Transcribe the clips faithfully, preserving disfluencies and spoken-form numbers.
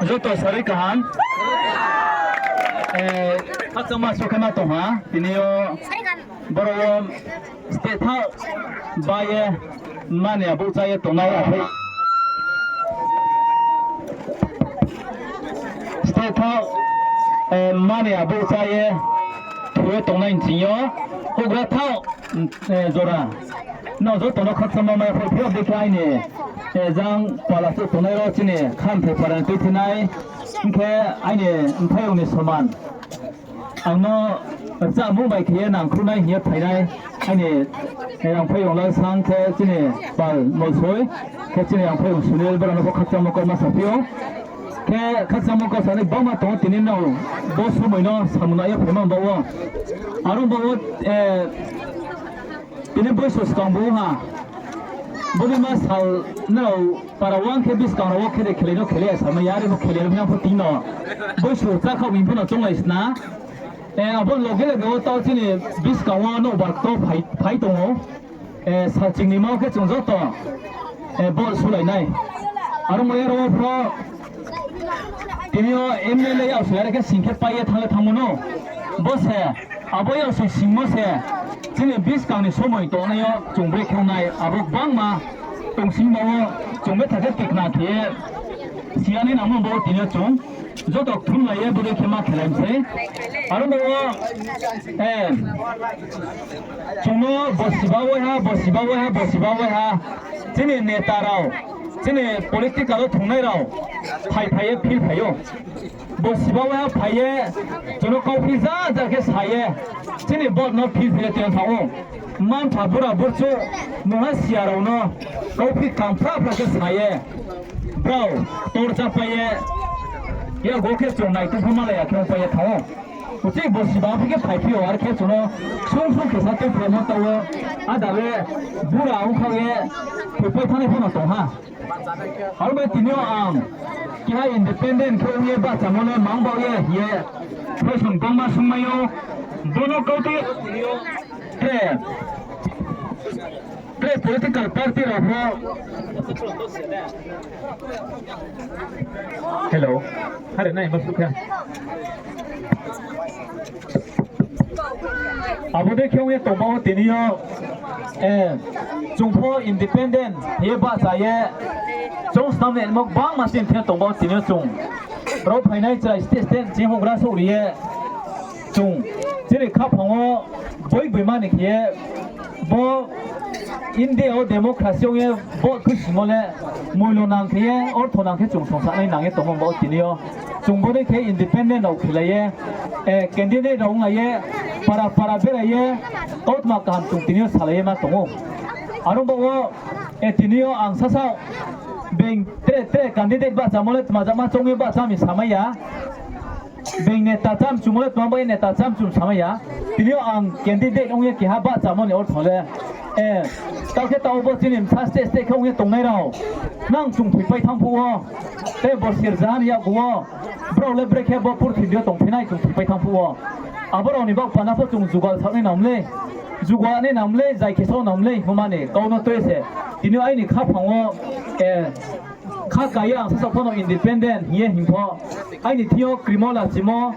Joto sarui kaham. Khakchangma suh khe ma tong ha. Tini yo boro wo state thaoh ba ye mani abo chá ye tongnai aphai. State thaoh mani abo chá ye thoi ye tongnai nching yo houhgra thaoh jora. Nrao joto no khakchangma mai phai phi abo dei khe aini jang pala suh tongnai rao chini khamthai para ni tuithinai, hing khe aini mphaiyong ni soman. Ang no rchahmo bai khe ye nangkhruhnai hing ye phainai aini rangphaiyong Lalsang khe chini pal Molsoi, khe chini rangphaiyong Sunil, brao no pho khakchangmo kauma saphi ou. Khe khakchangmo kau sanai bangma tong ou, tini nrao bo somoi no samung nai ye phaima baoh wo. Aro baoh wo, tini boisu skang bo ha. Bodei ma sal nrao para wang khe buskang rao wo khe de khelai no khelai ya samai ya, are bo khelai rao pho tini no boisu chakhaoh mi pho no chounglai sna. Abo loge loge wo taoh chini buskang wo nouhbar kto phai tong ou. Sal chingnima wo khe chung joto vote sulai nai. Aro mo yaro wo pho tini yo M L A yag soi are khe sing khe pai ye thanng le thanngmo no. Bo se, abo yag soi singmo se, chini buskang ni somoi tongnai yo chung brekhe ong nai, abo gbangma tongsingma wo chung betha khe tikna khe ye, siya nai nangmo bo tini yo chung joto kthumlai ye bodei khe ma khelai mi sei. Aro bo wo, chung no bo siba waiha, bo siba waiha, bo siba waiha. Chini neta rao, chini political wo thungnai rao, phai phai ye field phai ou. Bo siba waiha phai ye, chung no kauphi ja ja khe sa ye, chini vote no field phai ye tong thanng ou. Mma-mpha bura burchuh, mungha siya rao no kauphi kangphra phra khe sa ye, brao tor chápai ye, yago khe chung naitong pho malai ya khe ongpai ye thanng ou. Uchih bo siba phi khe phaiphi ou, are khe chung no ksung ksung khe sa tuiphimo taoh wo, ada le bura ongkhaoh ye thoipai thanngnai pho no tong ha. Aro bai tini yo ang keha independent khe ong ye bahchamo le mang baoh ye hing ye question bangma sungmai ou, bo no kautui tre, tre political party rao pho. Hello, hare nai ma suh khe. Abo dei khe ong ye tongba wo tini yo, chung pho independent hing ye bahcha ye, chung snam ni mo gbangma chini thing yo tongba wo tini yo chung rao phainai chrai state state chini houhgra souhri ye, chung chini khaphang wo boi boima ni khe ye, bo India wo democracy ong ye vote khuisimo le moilo nang khe ye, ortho nang khe chung songsanai nang ye tongmo bo tini yo. Chung bo dei khe independent rao khelai ye, candidate rao onglai ye, para para berai ye, kautma kaham chung tini yo salai ye ma tong ou. Aro bo wo, tini yo ang sasaoh being tre tre candidate bahchamo le tma jama choung ye bahcha mi samai ya. Being neta chámchumo le tma bai neta chámchum samai ya. Tini yo ang candidate ong ye keha bahchamo ni ortho le, taoh khe taoh bo chini bsa state state khe ong ye tongnai rao, nang chung thoipai thanng phuh wo, tei bo sirjaha ni yakgu wo, brao le brekhe bo purthimbi yo tongphi nai chung thoipai thanng phuh wo, abo rao ni baoh panda pho chung jugal saoh nai nang mlei, jugal nai nang mlei, jai khe saoh nang mlei hingmo ni kau no tui se, tini yo aini khaphang wo, kha ka ye ang sasaoh pho no independent hing ye hing pho, aini thing yo krimo lachimo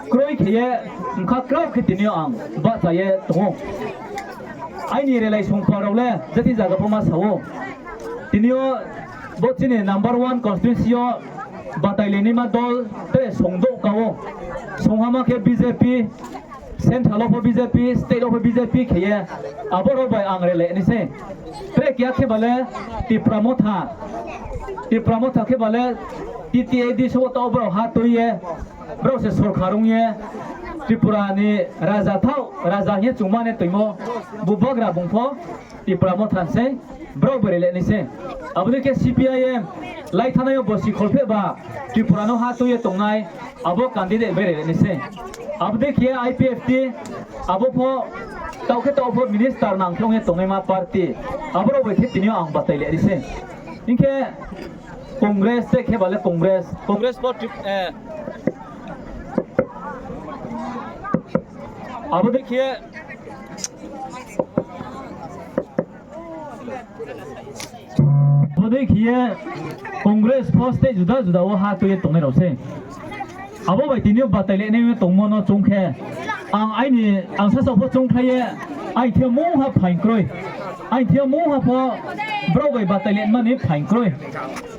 kroi khe ye, mkha kraoh khe tini yo ang bahcha ye tong ou. Aini relai songpa rao le jati zaga pho ma sa ou. Tini yo bo chini number one constituency yo batailai naima dol tre songdouh ka ou. Songhama khe B J P, central wo pho B J P, state wo pho B J P khe ye, abo rao bai ang relai nai sei. Tre keha khe ba le Tipra Motha, Tipra Motha khe ba le T T A D so wo taoh brao ha tui ye, brao se sorkar ong ye, Tripura ni raja thaoh, raja hing ye chungma ne toimo, bubagra bung pho Tipra Motha sei, brao bai relai nai sei. Abo dei khe C P I M, laithanai yo bo si kholpheh ba, Tripura no ha tui ye tongnai, abo candidate bai relai nai sei. Abo dei khe I P F T, abo pho, taoh khe taoh pho minister nang khe ong ye tongnaima party, abo rao bai khe tini yo ang batailai nai sei. Hing khe Congress, te khe ba le Congress, Congress pho, abo dei khe Dei khe ye Congress pho state juda juda wo ha tui ye tongnai rao sei. Abo bai tini yo batai le nai tongmo no choung khe, ang aini, ang sasaoh pho choungkhlai ye, aini thing yo mungha phaing kroi. Aini thing yo mungha pho brao bai batai le mani phaing kroi.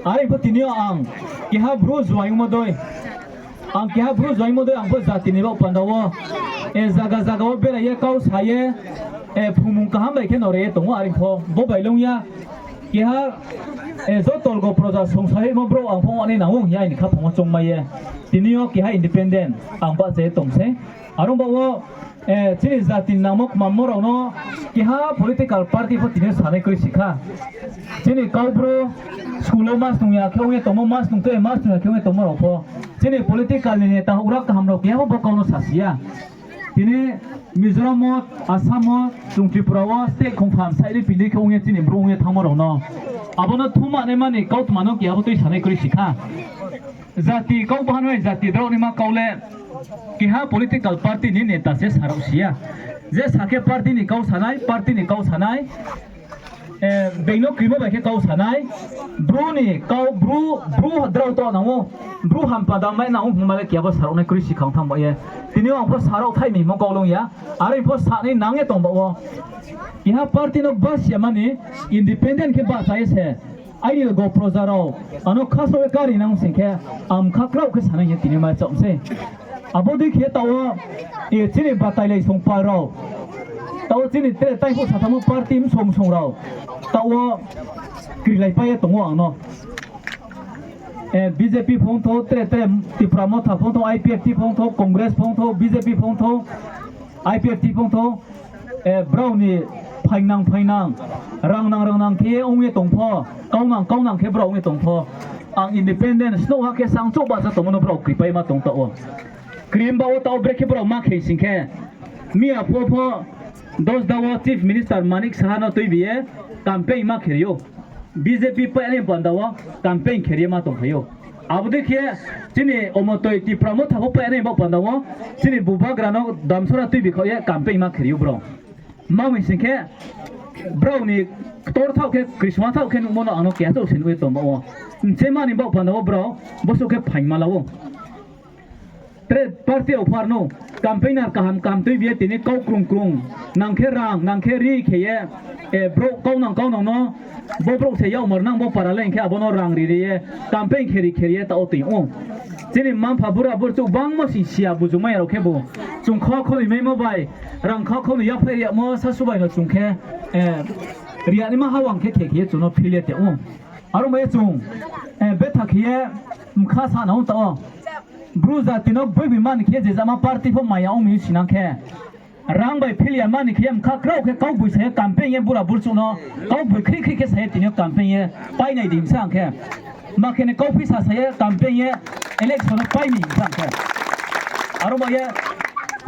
Are pho tini yo ang keha Bru joaingmo dei, ang keha Bru joaingmo dei, ang pho jati ni baoh panda wo, e, zaga zaga wo berai ye kau sa ye, e, phumung kaham bai khe no re ye tong ou. Are pho bo bai lung ya, keha, e, joto logo proja songsa ye mo brouh ang pho ong nai nang ou hing ye aini khaphang wo choungmai ye, tini yo keha independent ang bahcha ye tong sei. Are ong baoh wo, e, chini jati ni nangmo kmamo rao no keha political party pho tini yo sanai kroi si kha. Chini Kaubru school wo ma snung ya khe ong ye tongmo, ma snung tei ma snung ya khe ong ye tongmo rao pho chini political ni neta houhgra kaham rao keha pho bo kau no sasi ya. Tini Mizoram wo, Assam wo, chung Tripura wo state khongtham side ri pindei khe ong ye chini Bru ong ye thanngmo rao no, abo no thuma naima ni kautma no keha pho tui sanai kroi si kha. Jati kau bahan bai jati drao naima kau le keha political party ni neta se sa rao si ya. Je sa khe party ni kau sanai, party ni kau sanai, e, being no krimo bai khe kau sanai, Bru ni kau, Bru, Bru drao to nang ou, Bru hampa dam mai nang ou hingma le keha pho sa rao nai kroi si kha ong thanng ba ye. Tini yo ang pho sa rao thai ni hingmo kau lung ya, are pho sa nai nang ye tong baoh wo. Keha party no basi ya mani independent khe bahcha ye se aini logo proja rao ano khasao ye kari nang sing khe, ang bkha kraoh khe sanai hing ye tini yo ma chaoh sei. Abo dei khe taoh wo, e, chini batailai songpal rao, taoh wo chini tre taiphuh sathamo party msong msong rao taoh wo krilaipai ye tong ou ang no. E, BJP phongthou, tre tre Tipra Motha phongthou, IPFT phongthou, Congress phongthou, BJP phongthou, IPFT phongthou, e, brao ni phaingnang phaingnang, rangnang rangnang khe ye ong ye tong pho, kaunang kaunang khe brao ong ye tong pho, ang independent snouhha khe sangchouh bahcha tongmo no brao kripai ma tong taoh wo. Kri himba wo taoh wo brekhe brao ma khe sing khe, miya pho pho Dosda wo Chief Minister Manik Saha no tuibi ye campaign ma khe ri ou. BJP pai nai panda wo campaign khe ri ye ma tongphai ou. Abo dei khe chini omotoi Tipra Motha pho pai nai baoh panda wo chini bubagra no Damsara tuibi khaoh ye campaign ma khe ri ou brao. Ma mi sing khe brao ni ktor thaoh khe, krisma thaoh khe nuhmo no ang no keha chouh se nuh ye tong ba wo. Nchema ni baoh panda wo brao bosuh khe phaingma la ou. Tre party rao pho ar no campaigner kaham kaham tuibi ye tini kau krung krung, nang khe rang, nang khe ri khe ye, e, brouh kaunang kaunang no, bo brouh se yakmar nang bo para le hing khe abo no rang ri ri ye, campaign khe ri khe ri ye taoh wo toing ou. Chini mma-mpha bura burchuh bangmo sing siya bujungmai ya rao khebu, chung kha khau ni maimo bai, rang kha khau ni yaphaih ri yagmo sasu bai no chung khe, e, ri ya naima hawang khe khe khe ye chung no phil ye tong ou. Aro bai ye chung, e, betha khe ye mkha sa na ong taoh wo. Bru jati no gboigboi mani khe je jama party pho maya ong mi sinang khe, rang bai phil ya mani khe mkha kraoh khe kaugboi sa ye campaign ye bura burchuh no, kaugboi khrih khrih khe sa ye tini yo campaign ye painai di hing sa ang khe. Ma khe ni kauphi sa sa ye campaign ye election no pai ni hing sa ang khe. Aro bai ye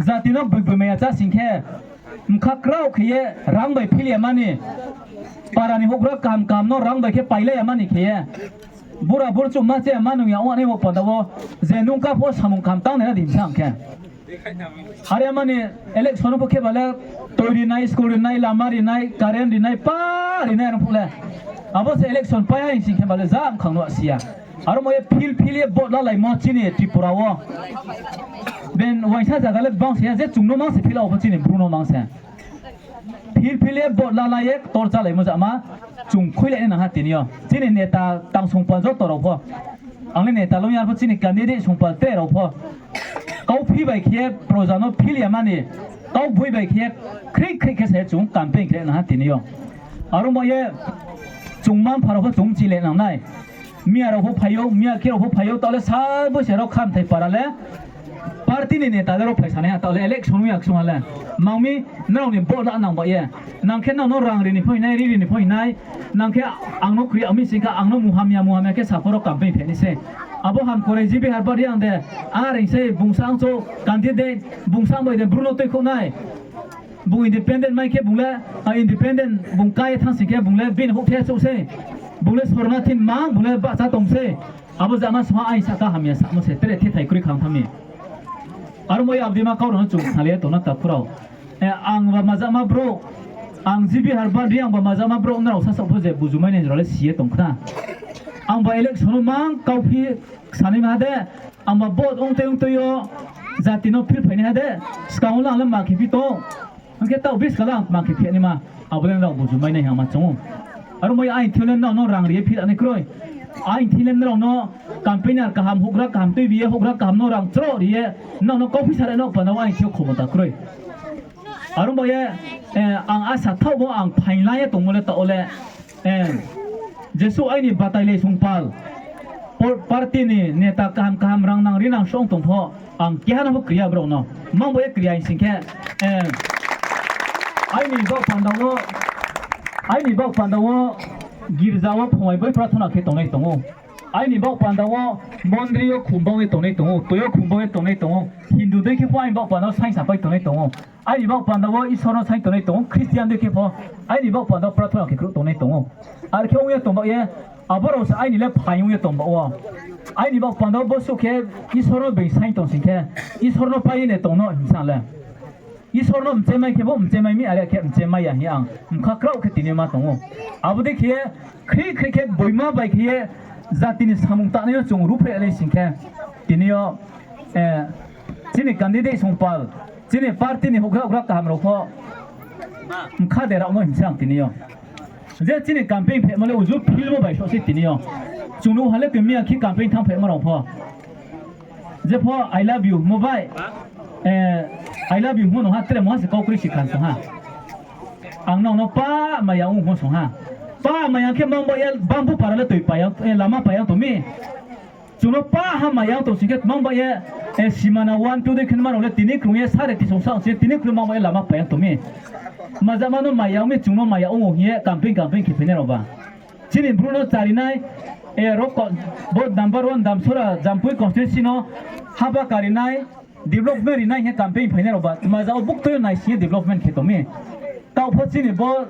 jati no gboigboi maya chá sing khe, mkha kraoh khe ye rang bai phil ya mani, para ni houhgra kaham kaham no rang bai khe pailai ya mani khe ye, bura burchuh ma che ma nung ya ong nai bo panda wo, je nung ka pho samung kaham tang nai na di hing sa ang khe. Are ya mani election no pho khe ba le toi ri nai, school ri nai, lama ri nai, current ri nai, pa ri nai aro phuh le. Abo se election pai ha hing sing khe ba le ja mkhang no si ya. Aro mo ye phil phil ye vote lalaimo chini Tripura wo. Ben uaingsa zaga le bang se ya, je chung no mang se phil a wo pho chini Bru no mang se. Phil phil ye vote lala ye ktor chálaimo jama chung khuilai nai nang ha tini yo. Chini neta tang songpal joto rao pho. Ang le neta lung ya pho chini candidate songpal tre rao pho. Kauphi bai khe proja no phil ya mani, kaugboi bai khe khrih khrih khe se chung campaign khe nang ha tini yo. Aro mo ye chung mma-mpha rao pho chung chile nang nai. Miya rao pho phai ou, miya khe rao pho phai ou, taoh le sabo se rao khamthai para le party ni neta le rao phai sanai ha, taoh le election ong ya ksung ha le. Mang mi nrao ni vote la nang ba ye. Nang khe nrao no rang ri ni pho hing nai, ri ri ni pho hing nai. Nang khe ang no kri yag mi sing khe ang no munghamya munghamya khe sa pho rao campaign phe nai se. Abo Hamkrai G B Harbati ang de, a reing se bung sa ang chouh candidate, bung sa ang bai de Bru no tuikhouh nai. Bung independent mai khe bung le, a, independent bung ká ye thanng sing khe bung le bini houhthe chouh se. Bung le sorna thin mang, bung le bahcha tong se. Abo jama sma aing sahka hamya samo se, tre thethai kroi khang thanng mi. Aro mo ye abdima kau rao no chung salai ye tong na takhu rao. E, ang ba majama brouh, Ang G B Herbert ri, angba majama brouh nrao sasaoh pho je buju mai nai rao le si ye tong khna. Angba election wo mang kauphi sanaima ha de, angba vote ongtui ongtui yo jati no philphai nai ha de, skang wo le ang le ma khe phi tong. Hing khe taoh buskang le ang ma khe phi naima, abo le nrao buju mai nai hing ma choung ou. Aro mo ye aini thing yo le nrao no rang ri ye phila nai kroi. Aini thing le nrao no campaigner kaham, houhgra kaham tuibi ye, houhgra kaham no rang chroh ri ye, nrao no kauphi sa ri no panda wo aini thing yo khomota kroi. Aro mo ye, ang asa thaoh bo ang phaing la ye tongmo le taoh wo le, jesuh aini batailai songpal, party ni neta kaham kaham rang nang ri nang song tong pho, ang keha no pho kri ya brao no. Mang bo ye kri ya hing sing khe, aini baoh panda wo, aini baoh panda wo girza wo phungai bai prathona khe tongnai tong ou. Aini baoh panda wo mondri yo khum bang ye tongnai tong ou, toi yo khum bang ye tongnai tong ou. Hindu dei khe pho aini baoh panda wo saingsa pai tongnai tong ou. Aini baoh panda wo Isor no saing tongnai tong ou, Christian dei khe pho aini baoh panda wo prathona khe khruh tongnai tong ou. Are khe ong ye tong baoh ye, abo rao se aini le phaing ong ye tong baoh wo. Aini baoh panda wo bosuh khe Isor no being saing tong sing khe, Isor no pai ye ne tong no hing sa le. Isor no mchemai khe bo mchemai mi, are khe mchemai ya hing ye ang mkha kraoh khe tini yo ma tong ou. Abo dei khe ye, khrih khrih khe boima bai khe ye, jati ni samung tangnai yo chung ruhphreh nai sing khe, tini yo, chini candidate songpal, chini party ni houhgra houhgra kaham rao pho mkha de rao no hing sa ang tini yo. Je chini campaign phehmo le uju film wo bai souh se tini yo. Chung no ha le khe miya khe campaign thanng phehmo rao pho. Je pho I love you mo bai, I love you hingmo no ha, tre mo ha se kau kroi si khan song ha. Ang nrao no pa maya ong hingmo song ha. Pa maya khe mang baoh ye bangbu para le toi pa yang, lama pa yang tong mi. Chung no pa ha maya ong tong sing khe mang baoh ye, simana one two dei khe nma rao le tini krung ye sare tisong sa ong sing khe tini krung mang baoh ye lama pa yang tong mi. Majama no maya ong mi, chung no maya ong ou hing ye campaign campaign khe phainai rao ba. Chini Bru no chari nai, bo number one Damsora Jampui constituency no haba kari nai, development ri nai hing ye campaign phainai rao ba, tma ja wo buktui yo naising ye development khe tong mi. Taoh pho chini bo,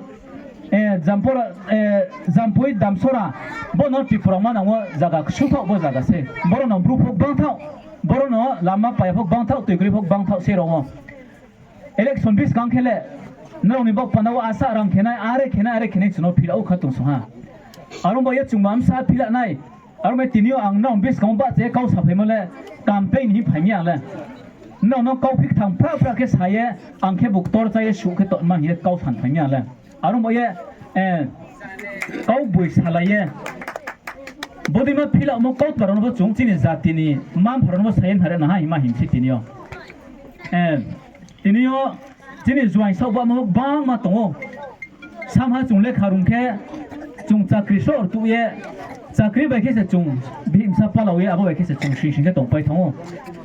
Jampui Damsora, bo no Tripura manang wo zaga ksuthaoh bo zaga se. Boro no Bru pho gbangthaoh, boro no lama paya pho gbangthaoh, toikroi pho gbangthaoh se rao wo. Election buskang khe le, nrao ni baoh panda wo asa rang khe nai, are khe nai, are khe nai chung no phila ou kha tong song ha. Aro baoh ye chungba bsa phila nai. Aro bai tini yo ang nrao buskang wo bahcha ye kau saphaimo le, campaign hing phai mi ang le. Nrao no kauphi kthang phra phra khe sa ye, ang khe bu ktor chá ye suh khe tongma hing ye kau sanphai mi ang le. Aro baoh ye, kau boi salai ye, bodeima philamo kautma rao no pho chung chini jati ni mma-mpha rao no pho sa ye nthare na ha hingma hing se tini yo. Tini yo chini juaing saoh bahmo gbangma tong ou. Samha chung lekha rung khe, chung chakri sroh rtuh ye, chakri bai khe se chung bihih bsa palau ye, abo bai khe se chung sing sing khe tongpai thanng ou.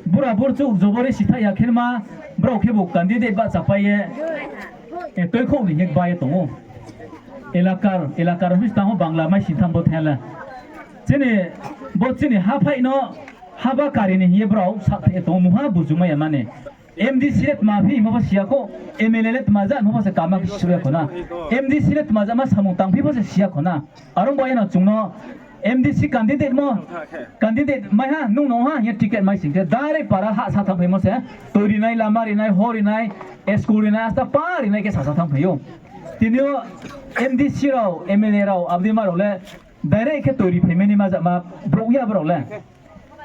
Bura burchuh jobori sithaih ya khe ma, brao khebu candidate bahchapai ye, tuikhouh ni hing ye ba ye tong ou. Elakar, elakar rao phi stang wo Bangla mai sing tham bo thai le. Chini, bo chini haphaih no, haba kari ni hing ye brao sathai ye tong ou, mungha buju mai ya mani. M D C le tma phi hingmo pho si ya khou, M L A le tma ja hingmo pho se kama khe si ya khou na. M D C le tma ja ma samung tangphi pho se si ya khou na. Aro baoh ye no chung no M D C candidate mo, candidate mai ha, nung no ha hing ye ticket mai sing khe direct para hahsa thanngphaimo se, toi ri nai, lama ri nai, hor ri nai, school ri nai, asta pa ri nai khe sasa thanngphai ou. Tini yo M D C rao, M L A rao, abo dei ma rao le direct khe toi ri phaimai ni ma ja ma brouh ya brao le.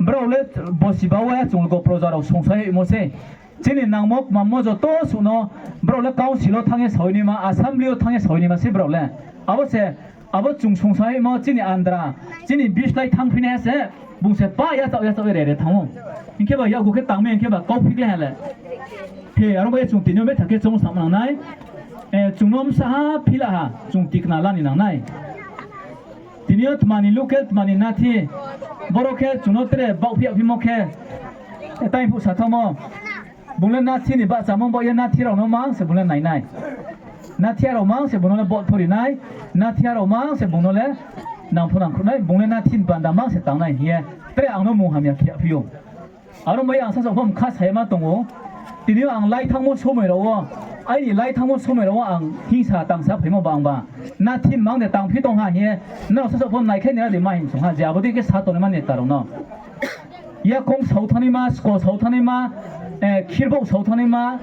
Brao le bosi ba wa chung logo proja rao songsa ye hoihmo se. Chini nangmo kmamo joto suh no brao le council wo thanng ye saoh naima, assembly wo thanng ye saoh naima se brao le. Abo se, abo chung songsa ye hoihmo chini andra, chini bislái thanngphi nai ha se, bung se pa yachaoh yachaoh ye rere thanng ou. Hing khe ba yakgu khe tang mi, hing khe ba kauphi khe ha le. He, aro bai ye chung tini yo betha khe choung sa nang nai. Chung no bsa ha phila ha, chung tikna la ni nang nai. Tini yo tma ni local, tma ni nathi, boro khe chung no tre baohphi yaphimo khe, tai phuh sa thanngmo. Bung le nathi ni bahchamo baoh ye nathi rao no mang se bung le nai nai. Nathi rao mang se bung no le vote pho ri nai. Nathi rao mang se bung no le nang pho nangkhruh nai. Bung le nathi ni banda mang se tang nai hing ye tre ang no munghamya khe yaphi ou. Aro bai ang sasaoh pho mkha sa ye ma tong ou. Tini yo ang lai thanngmo somoi rao wo, aini lai thanngmo somoi rao wo ang hingsa tangsa phaimo ba ang ba, nathi ni mang de tangphi tong ha hing ye, nrao sasaoh pho naikhlai ni ra de ma hing song ha, je abo dei khe sa tongnaima neta rao no. Yakoung sao thanngnaima, sko sao thanngnaima, khirbouh sao thanngnaima,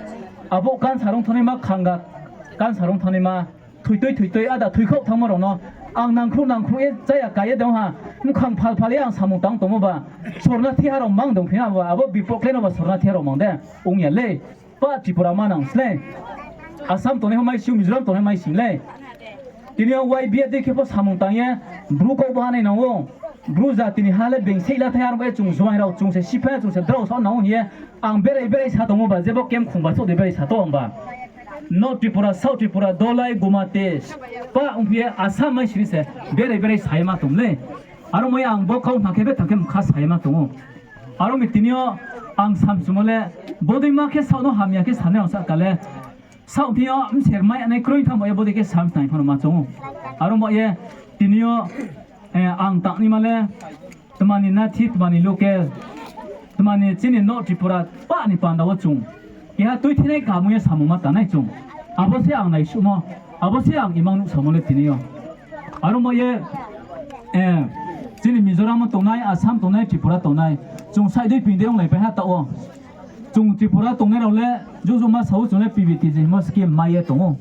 abo kansa rung thanngnaima, khanga Cancer ong thanngnaima, thoitoi thoitoi ada thoikhaoh thanngmo rao no ang nangkhruh nangkhruh ye cháya ka ye dong ha, mkhang phal phal ye ang samung tang tongmo ba, sornathi ha rao mang dong phi ha ba, abo bipokle no ba sornathi ha rao mang de, ong ya le. Pa Tripura manang slei. Assam tongnai pho mai sing, Mizoram tongnai mai sing le. Tini yo Y B A dei khe pho samung tang ye, Bru kau bo ha nai nang ou. Bru jati ni ha le being seih la thai, aro bai chung juaing rao, chung se siphai, chung se drao sa nang ou hing ye, ang berai berai sa tongmo ba, jebo camp khong ba souh de berai sa tong ba. North Tripura, South Tripura, Dolai, Gumati, pa ongphi ye Assam mai sini se berai berai sa ye ma tong le. Aro mo ye ang bo kau thanng khe bethang khe mkha sa ye ma tong ou. Aro mi tini yo ang samchumo le, bodei ma khe saoh no hamya khe sanai ang sahka le, saoh thing yo mser mai nai kroi thanng ba ye bodei khe sam snai pho no ma choung ou. Aro ba ye tini yo, eh, ang tangnaima le, tma ni nathi, tma ni local, tma ni chini North Tripura, pa ni panda wo chung keha tuithenai kaham ye samung ma tangnai chung. Abo se ang naisuhmo, abo se ang imang nuhsamo le tini yo. Aro ba ye, eh, chini Mizoram wo tongnai, Assam tongnai, Tripura tongnai, chung saih dei ping dei onglaipai ha taoh wo. Chung Tripura tongnai rao le, jugjugma sa ou chung le P V T G hingmo scheme mai ye tong ou.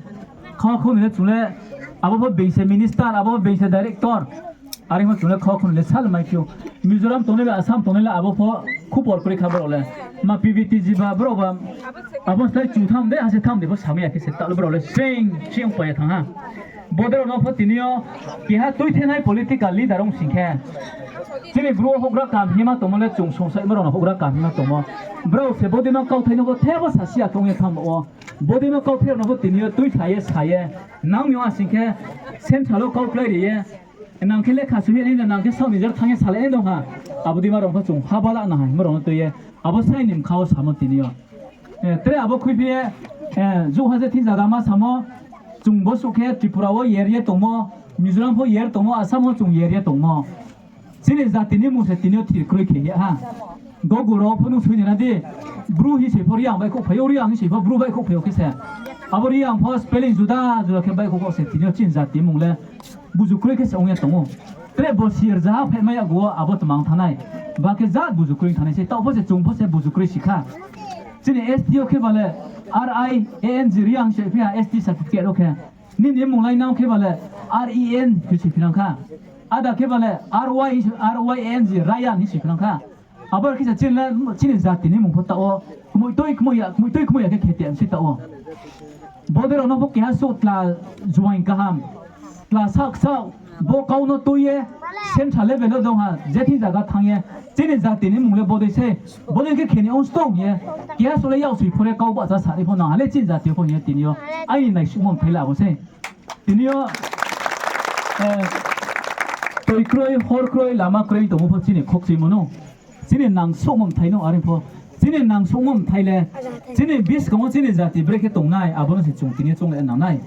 Kha khou ni le chung le, abo pho being se minister, abo pho being se director. Are mo chung le kha khou ni le sal mai phi ou. Mizoram tongnai le, Assam tongnai le, abo pho khupor kroi kha brao le. Ma P V T G ba brao ba, abo slái chu tham de, ha se tham de pho samai ya khe se taoh le brao le sing sing pai ya thanng ha. Bodei rao no pho tini yo keha tuithenai political leader ong sing khe, chini Bru houhgra kaham hima tongmo le chung songsaimo rao no houhgra kaham hima tongmo. Brao se bodei no kauthai no pho thebo sasi ya khe ong ye thanng ba wo. Bodei no kauthai rao no pho tini yo tuisa ye sa ye, nang mi ong asing khe central wo kau klái ri ye, nang khe lekha soi ye nai, nang khe saoh ni jar thanng ye salai nai dong ha. Abo dei ma rao pho chung haba la na ha hingmo rao no tui ye, abo sai ni mkha wo samo tini yo. Eh, tre abo khuiphi ye, eh, jouhha je thing zaga ma samo, chung bo suh khe Tripura wo yer ye tongmo, Mizoram pho yer tongmo, Assam wo chung yer ye tongmo. Chini jati ni mmung se tini yo thir kroi khe ya ha. Google rao pho nung soi ni na di, Bru hing soi pho Reang baihkhouh phai ou, Reang hing soi pho Bru baihkhouh phai ou khe se. Abo Reang pho spelling juda juda khe baihkhouh khe se tini yo chini jati mmung le buzu kroi khe se ong ye tong ou. Tre bo sir jaha phaimai yakgu wo abo tmang thanngnai. Ba khe jat buzu kroi thanngnai se, taoh pho se chung pho se buzu kroi si kha. Chini S T yo khe ba le R I A N G Reang se phi ha S T certificate rao khe. Nini mmung lai nang khe ba le R E N hing si phinang kha. Ada khe ba le R Y, R Y A N G, Ryan hing si phinang kha. Abo khe se chini le, chini jati ni mmung pho taoh wo kmoihtoi kmoi ya, kmoihtoi kmoi ya khe khete se taoh wo. Bodei rao no pho keha suh tla juaing kaham, tla saoh ksaoh, bo kau no tui ye central level wo dong ha, je thing zaga thanng ye, chini jati ni mmung le bodei se, bodei khe khe ni ong stong ye, keha suh le yaksoi pho le kau bahcha sa ri pho nang ha le chini jati pho hing ye tini yo aini naisuhmo mthai le abo se. Tini yo, eh, toi kroi, hor kroi, lama kroi tongmo pho chini khokchuimo no. Chini nang souhmo mthai no are pho. Chini nang souhmo mthai le, chini buskang wo chini jati brekhe tongnai, abo no se chung tini yo choung le nang nai.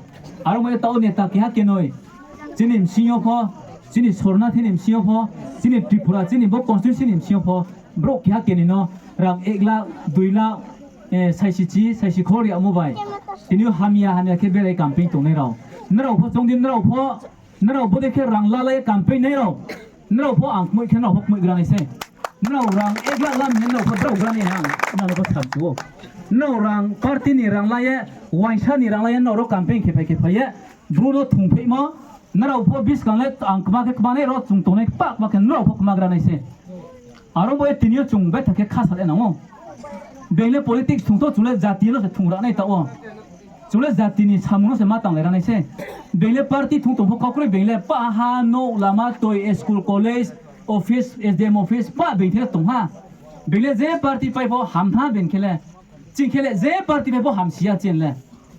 Aro mo ye taoh neta keha kenoi, chini bsing yo pho, chini sornathi ni bsing yo pho, chini Tripura, chini bo constituency ni bsing yo pho, brouh keha kenoi no rang ek lakh, dui lakh, eh, saisi chi, saisi khor yamo bai. Tini yo hamya hamya khe berai campaign tongnai rao. Nrao pho choung di, nrao pho, nrao bodei khe rang lalai campaign nai rao. Nrao pho ang kmoih khe nrao pho kmoih gra nai se. Nrao rang ek lakh lam hing ye nrao pho drao gra nai ha, nrao pho samchu ou. Nrao rang party ni rang la ye, uaingsa ni rang la ye, nrao ro campaign khe phai khe phai ye, Bru no thungpheihmo, nrao pho buskang le ang kma khe kma nai rao, chung tongnai kpah kma khe nrao pho kma gra nai se. Aro bo ye tini yo chung baitha khe khasa le nang ou. Being le politics thung tho, chung le jati no se thung ra nai taoh wo. Chung le jati ni samung no se ma tanglai ra nai se. Being le party thung tong pho kau kroi, being le pa ha, nouh, lama, toi, school, college, office, S D M office, pa being the tong ha. Being le je party pai pho ham tha being khe le. Chini khe le je party pai pho hamsi ya chini le.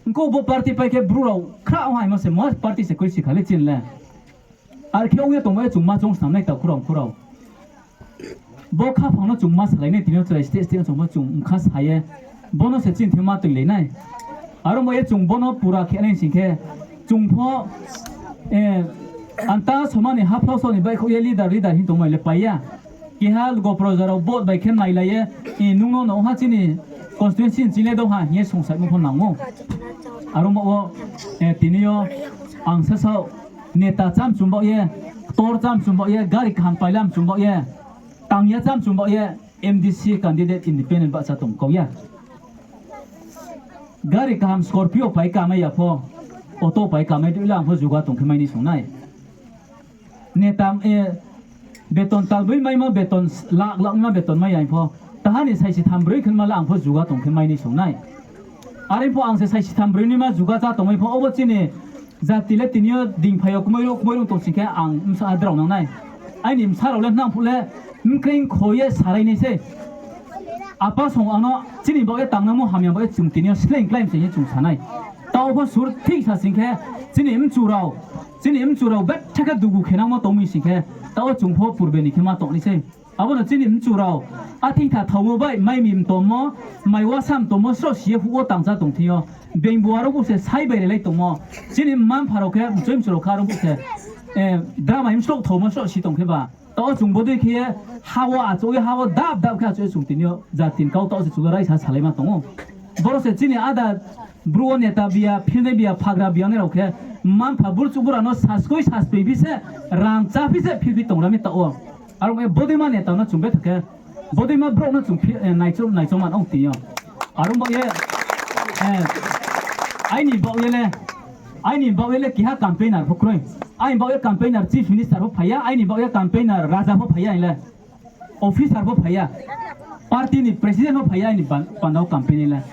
Ongkho bo party pai khe Bru rao khrah ong haimo se mo party se kroi si kha le chini le. Are khe ong ye tongmo ye chung ma choung snam nai taoh khorao khorao. Bo khaphang no chung ma salai nai, tini yo chrai state state no chung pho chung mkha sa ye. Bo no se chini thing ma toilai nai. Aro mo ye chung bo no pura khe nai sing khe, chung pho, eh, anta somani haphao saoh ni baihkhouh ye leader leader hing tongmai le pai ya. Keha gopro jora vote bai khe nailai ye, eh, nung no no ha chini constituency ni chini le dong ha hing ye songsaimo pho nang ou. Aro mo wo, eh, tini yo ang sasaoh neta chámchum baoh ye, ktor chámchum baoh ye, gari kaham paila mchum baoh ye, tang ya chámchum baoh ye, M D C candidate independent bahcha tong kau ya. Gari kaham Scorpio pai kamai ya pho, Auto pai kamai dei le ang pho juga tong khe mai ni song nai. Neta, beton talboi maimo, beton lakh lakh maimo beton mai ya pho, taha ni saisi tham broi khe ma le ang pho juga tong khe mai ni song nai. Are pho ang se saisi tham broi ni ma juga chá tongmai pho, obo chini jati le tini yo dingphai yo kmoi rung kmoi rung tong sing khe ang bsa drao nang nai. Aini bsa rao le nang phuh le mkreing kho ye sarai nai sei. Apa song ang no chini baoh ye tangnangmo hamya baoh ye chung tini yo sleing klái mi se hing ye chung sa nai. Taoh pho sur thik sa sing khe chini mchu rao, chini mchu rao betha khe dugu khe nangmo tong mi sing khe, taoh chung pho purbe ni khe ma tong nai sei. Abo no chini mchu rao, a thingtha thaomo bai mai mi mtommo, mai wasa mtommo sroh si ye huh wo tang chá tong thing yo. Being bu aro bu se sai bai relai tongmo. Chini mma-mpha rao khe mchoi mchu rao khe aro bu se, drama him sroh thaomo sroh si tong khe ba. Taoh chung bodei khe ye ha wo achouh ye ha wo dap dap khe achouh ye chung tini yo jati ni kau taoh se chung raisa salaima tong ou. Boro se chini ada Bru wo neta biya, philnai biya, phagra biya nai rao khe, mma-mpha burchuh bura no saskoi saspei phi se, rang chá phi se phil phi tong ra mi taoh wo. Aro ye bodeima neta no chung betha khe, bodeima brouh no chung phi-, naichom, naichom man ong tini yo. Aro baoh ye, aini baoh ye le, aini baoh ye le keha campaigner pho kroi. Aini baoh ye campaigner chief minister pho phai ya, aini baoh ye campaigner raja pho phai ya le. Officer pho phai ya, party ni president pho phai ya aini pan-, panda wo campaign ni le.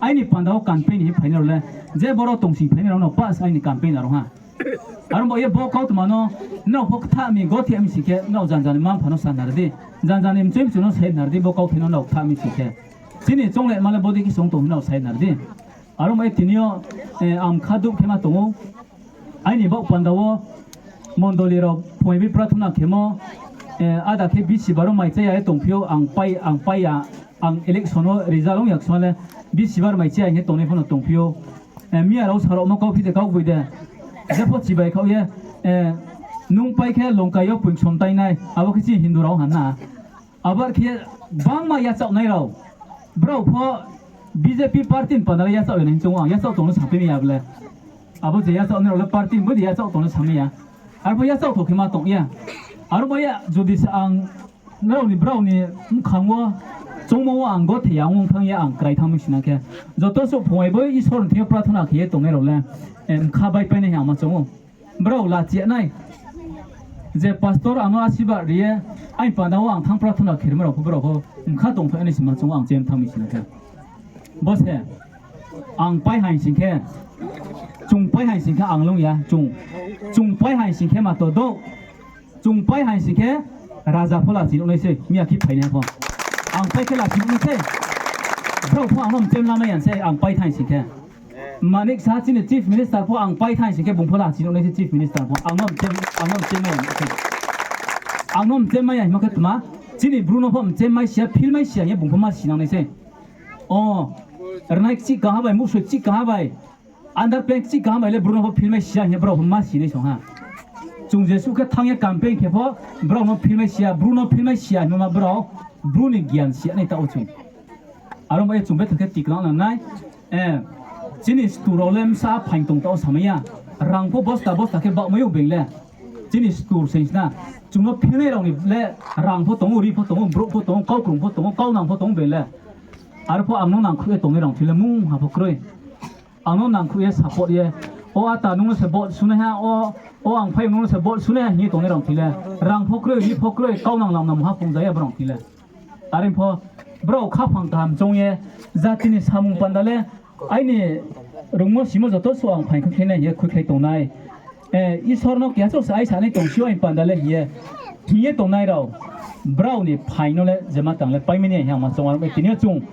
Aini panda wo campaign ni hing phainai rao le, je boro tongsing phainai rao no pass aini campaigner rao ha. Aro baoh ye bo kautma no nrao pho kthah mi, gotheh mi sing khe, nrao janja ni mma-mpha no sa nari di. Janja ni mchoi mchu no sa nari di, bo kauthai no nrao kthah mi sing khe. Chini chounglema le bodei khe song tong hing nrao sa nari di. Aro baoh ye tini yo, ang kha duh khe ma tong ou. Aini baoh panda wo mondoli rao phuaing bi prathona khemo, ada khe bisibar wo mai chá ya ye tongphi ou, ang pai, ang pai ya, ang election wo result ong ya ksung le bisibar mai chá ya hing ye tongnai pho no tongphi ou. Miya rao sa rao mo kauphi de kaugboi de, jepho chibai khaoh ye, nung pai khe Longkai yo poing somtai nai, abo khe chini Hindu rao ha na. Abo khe bangma yachaoh nai rao. Brao pho B J P party ni panda le yachaoh ya nai hing choung ou, ang yachaoh tong no saphi mi ya ble. Abo je yachaoh nai rao le party ni bo de yachaoh tong no samai ya. Arpho yachaoh tho khe ma tong ya. Aro baoh ye jodi se ang nrao ni brao ni bkhang wo choungmo wo ang gothei ya ong thanng ye ang krai thanng mi sinang khe, joto suh phuaing bai Isor ni thing yo prathona khe ye tongnai rao le, bkha baipai nai hing ang ma choung ou. Brao lachi ya nai. Je pastor ang no asirbad ri ye, aini panda wo ang thanng prathona khe rimo rao pho brao pho bkha tongthai nai sima choung ou ang chem thanng mi sinang khe. Bo se, ang pai haing sing khe, chung pai haing sing khe ang lung ya, chung, chung pai haing sing khe ma to douh. Chung pai haing sing khe raja pho lachi nuh nai sei, miya khe phainai pho. Ang pai khe lachi nuh nai sei. Brao pho ang no mchem lamai ya sei, ang pai thanng sing khe. Manik Saha chini chief minister pho ang pai thanng sing khe bung pho lachi nuh nai sei chief minister pho. Ang no mchem, ang no mchem mai ya sei. Ang no mchem mai ya hingmo khe tma, chini Bru no pho mchem mai si ya, phil mai si ya hing ye bung pho ma sinang nai sei. O, rnai kchih kaha bai, muhsoi kchih kaha bai, underpant kchih kaha bai le Bru no pho phil mai si ya hing ye brao pho ma sinai song ha. Chung jesuh khe thanng ye campaign khe pho, brao no phil mai si ya, Bru no phil mai si ya hingmo ma brao, Bru ni gian si ya nai taoh wo chung. Aro baoh ye chung betha khe tikna nang nai. Chini stur rao le bsa phaing tong taoh wo samai ya. Rang pho bosta bosta khe baohmai ou being le. Chini stur seing sna. Chung no philnai rao ni le rang pho tong ou, ri pho tong ou, brouh pho tong ou, kaukrung pho tong ou, kaunang pho tong ou being le. Arpho ang no nangkhruh ye tongnai rao thi le mungha pho kroi. Ang no nangkhruh ye support ye, o ata nung no se vote sunaiha, o, o ang phai nung no se vote sunaiha hing ye tongnai rao thi le, rang pho kroi, ri pho kroi, kaunang lamnang mungha phung ja ya brao thi le. Are pho, brao khaphang kaham choung ye, jati ni samung panda le, aini rungmo simo joto suh ang phaing khe khe nai hing ye khuikhlai tongnai. Isor no keha chouh se ai sanai tong si ou aini panda le hing ye, hing ye tongnai rao, brao ni phaing no le jema tang le paimai ni hing ye ang ma choung, aro tini yo chung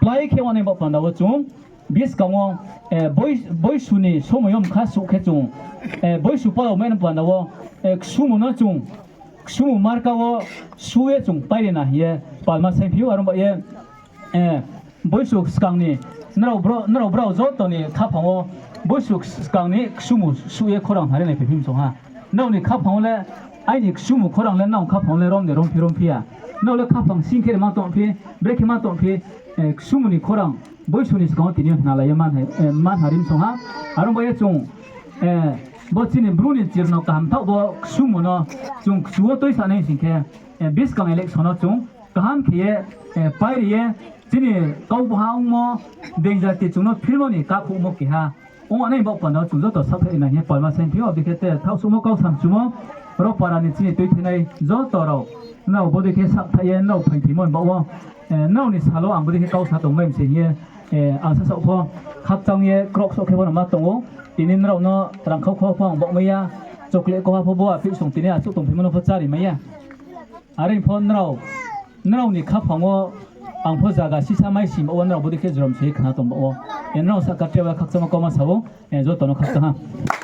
plái khe wanai baoh panda wo chung, buskang wo, boisu ni somoi yo mkha suh khe chung, boisu palao mai ni panda wo, ksumu no chung, ksumu marka wo suh ye chung pairi na hing ye palma saingphi ou, aro baoh ye, boisu skang ni, nrao brao joto ni khaphang wo, boisu skang ni ksumu suh ye khorang hare nai phaiphi mi song ha. Nrao ni khaphang wo le, aini ksumu khorang le nrao khaphang wo le rom de romphi romphi ya. Nrao le khaphang sing khe ma tongphi, brekhe ma tongphi, ksumu ni khorang, boisu ni skang wo tini yo hnalai ye manha ri mi song ha. Aro baoh ye chung, bo chini Bru ni chir no kaham thaoh bo ksumu no chung kchu wo tuisa nai sing khe, buskang election no chung kaham khe ye, pairi ye, chini kaubaha ongmo, being jati chung no philmo ni kakhouhmo keha, Ong anai baoh panda chung joto saohthaih nai hing ye palma saingphi ou, abo dei khe te thaohsuhmo kau samchumo, ro para ni chini tuithenai joto rao, nrao bodei khe saohthaih ye nrao phaingphimo ni baoh wo, nrao ni sal wo ang bodei khe kau sa tongmai mi se hing ye, ang sasaoh pho khakchang ye krohsouh khe pho no ma tong ou. Tini nrao no rangkhau kho pho ang baohmai ya, chocolate koha pho bo aphih song tini achouh tongphaimo no pho chári mai ya. Are pho nrao, nrao ni khaphang wo ang pho zaga sisa mai sing baoh wo nrao bodei khe jrom se ye khna tong baoh wo. Nrao sahka tre ba khakchangmo kau ma sa ou, joto no khakchang ha.